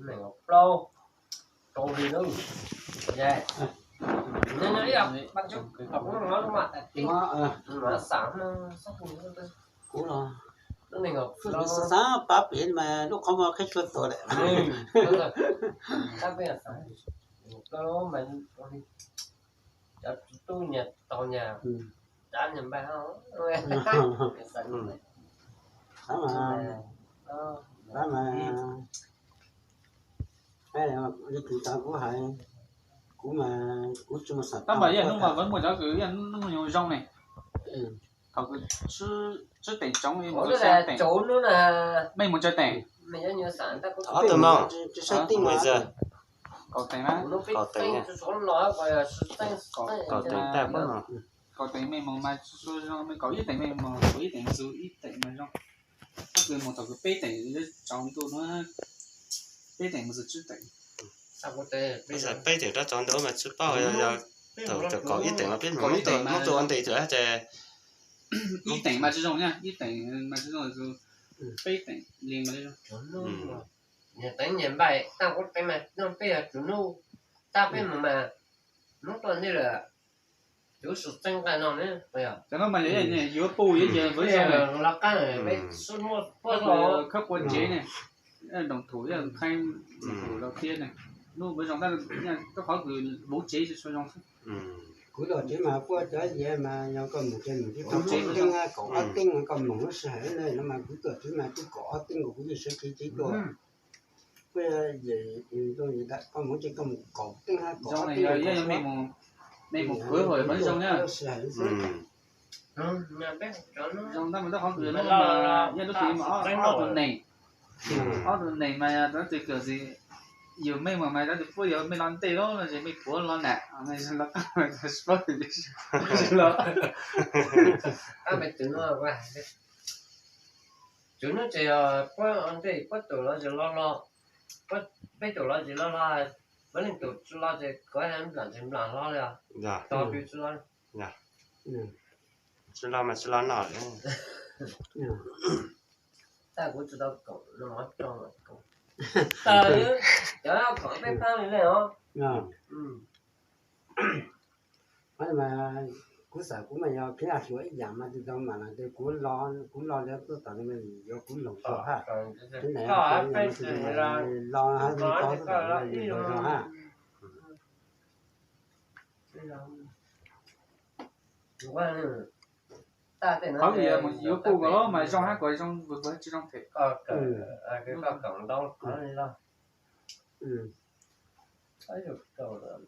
Nees nkaum plaub, rau li lawm. Yog, nyob nyob ib yam, kuv los, kuv los xav pab pem mas lub qhov muag qhib tsua tuag lawm. Cov tub nyuag tau nyuag dab nyuag npaj, xav mas, li kuv tau kuv hais, kuv mas kuv tsis mus xav tab mas yog hnub mas muaj cov kws yog hnub zoo ne, thaum kws tswb teem tsoov, mej mus tsawg teem? Ob tug moog. Kaum teem na? Kaum teem, kaum teem tag pob no. Kaum teem mej mus mas, kaum ib teem mej mus, kaum ib teem mus ib teem mas zoo. Tab kws mus thaum kws peb teem yuav tsaus ntuj no, peb teem mus txug tswb teem. Peb teem rov tsaus ntuj mas tsis paub, yog thaum kaum ib teem mas peb mus muab tua ua ntej tsuas ces ib teem mas tsis zoo, ib teem mas tsis zoo, peb teem li mas zoo. Nyias teev nyias npaj, tab kuv teev mas peb yog tsuv nub, tab peb mus mas muab tua ntej lawm. Cov no mas yuav pum yuav ces khawb qua tsev ne, doos thum yog qhee doos thum los thiab ne, nub mas zoo tab, rau qhov kws vov tsev tsis tshua zoo xwb. Kuv tuam tsev mas puab cov yev mas yog koj mus ces mus tib tug kaum ob teev, koj mus lub sij hawm no mas kuv tuam tsev mas tib kaum ob teev kuv yeej sawv tsev tsev tuaj. Koj mus ces koj mus kaum teev hab kaum ob teev, mej mus khwv hauj lwm mas zoo na. Zoo tab mas rau qhov kws nub mas yog lub tsev mas ob tug neeg, ob tug neeg mas yog tus kawm ntxiv, yus mej mus mas tus puab yuav mej los ntej lawm no ces mej puav los nam, mej los qab los. Tus nub ces yog puab ntej puab tus los tsis los los, peb tus los tsis los los, puab leej tus tsis los ces kov nplam tsis nplam hlo li os. Tos pw tsis los. Tsis los mas tsis los noj. Tab kuv tsis tau koom no, cov koom peb pab li ne os. Kuv xav kuv mas yog khiav hluas ib yam mas tsis tau mam los ces kuv los, kuv los li tuaj tom no yuav kuv loog tau hab. Los hab, tau tuaj tom no yuav loog tau hab. Qhov yuav pum kom los mas zoo hab kom zoo, tsis zoo them.